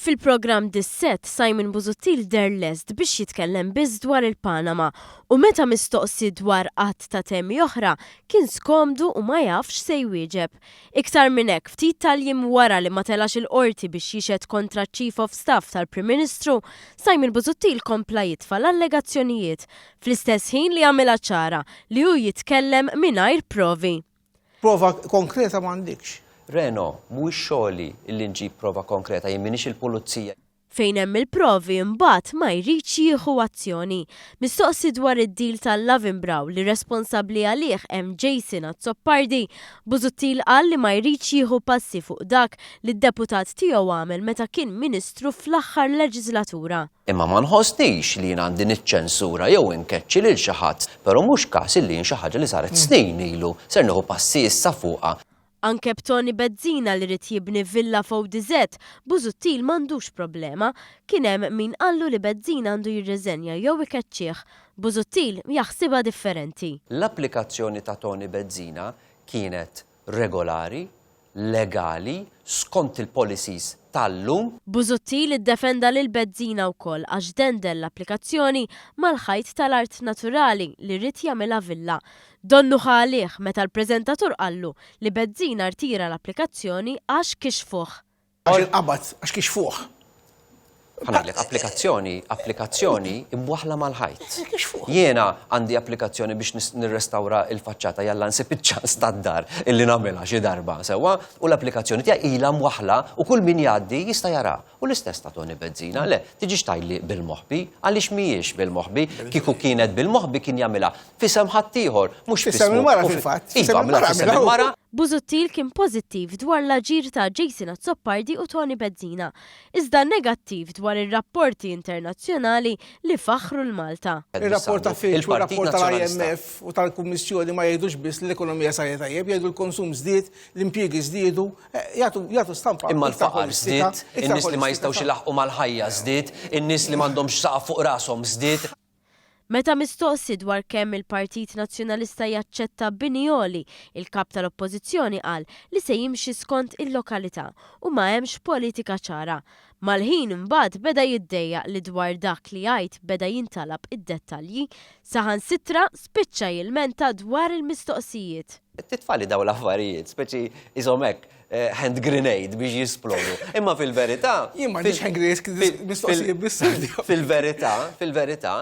Fil-programm Dissett, Simon Busuttil deher lest biex jitkellem biss dwar il-Panama u meta mistoqsi dwar għadd ta' temi oħra, kien skomdu u ma jafx x'se jwieġeb. Iktar minn hekk, ftit tal-jiem wara li ma telax il-Qorti biex jixhed kontra ċ-Chief of Staff tal-Prim Ministru, Simon Busuttil kompla jitfa' l-allegazzjonijiet, fl-istess ħin li għamilha ċara li hu jitkellem mingħajr provi. Prova konkreta m'għandikx. Reno, mhuwiex xogħli illi nġib prova konkreta, jien m'iniex il-pulizija. Fejn hemm il-provi imbagħad ma jridx jieħu azzjoni. Mistoqsi dwar id-deal tal-Lavenbrau li responsabbli għalih hemm Jason Azzopardi, Busuttil qal li ma jridx jieħu passi fuq dak li d-deputat tiegħu għamel meta kien Ministru fl-aħħar leġiżlatura. Imma ma nħossnix li jien għandi niċċensura jew inkeċċi lil xi ħadd, però mhux każ illi jien xi ħaġa li saret snin ilu ser nieħu passi issa fuqha. Anke b'Toni Bezzina li ried jibni villa f'ODZ, Busuttil m'għandux problema. Kien hemm min qallu li Bezzina għandu jirriżenja jew ikeċċih. Busuttil jaħsibha differenti. L-applikazzjoni ta' Toni Bezzina kienet regolari, legali, skont il-policies tal-lum. Busuttil iddefenda lil Bezzina wkoll għax dendel l-applikazzjoni mal-ħajt tal-art naturali li ried jagħmilha villa. Donnu ħa għalih meta l-preżentatur qallu li Bezzina rtira l-applikazzjoni għax kixfuh. Għax inqabad, għax kixfuh. Ħa ngħidlek, applikazzjoni, applikazzjoni imwaħħla mal-ħajt. Jiena għandi applikazzjoni biex nirrestawra il-faċċata jalla nsib iċ-ċans tad-dar illi nagħmilha xi darba, sewwa, u l-applikazzjoni tiegħi ilha mwaħħla u kull min jgħaddi jista' jara. U l-istess ta' Toni Bezzina, le, tiġix tgħidli bil-moħbi, għaliex mhijiex bil-moħbi, kieku kienet bil-moħbi kien jagħmilha f'isem ħaddieħor, mhux f'isem il-mara fil-fatt. Iva, għamilha f'isem il-mara. Busuttil kien pożittiv dwar l-aġir ta' Jason Azzopardi u Toni Bezzina. Iżda negattiv dwar ir-rapporti internazzjonali li faħħru 'l Malta. Ir-rapport ta' Fitch u r-rapport tal-IMF u tal-Kummissjoni ma jgħidux biss li l-ekonomija sajja tajjeb, jgħidu l-konsum żdied, l-impjiegi żdiedu, jagħtu stampa. Imma l-faqar żdied, in-nies li ma jistgħux ilaħħqu mal-ħajja żdied, in-nies li m'għandhomx saqaf fuq rashom żdied. Meta mistoqsi dwar kemm il-Partit Nazzjonalista jaċċetta bini għoli, il-Kap tal-Oppożizzjoni qal li se jimxi skont il-lokalità u ma hemmx politika ċara. Mal-ħin imbagħad beda jiddejjaq li dwar dak li jgħid beda jintalab id-dettalji. Saħansitra spiċċa jilmenta dwar il-mistoqsijiet. Titfagħli dawn l-affarijiet, speċi qishom hekk hand grenade biex jisplodu. Imma fil-verità. Jien m'għandix hand grenade, mistoqsijiet biss. Fil-verità, fil-verità,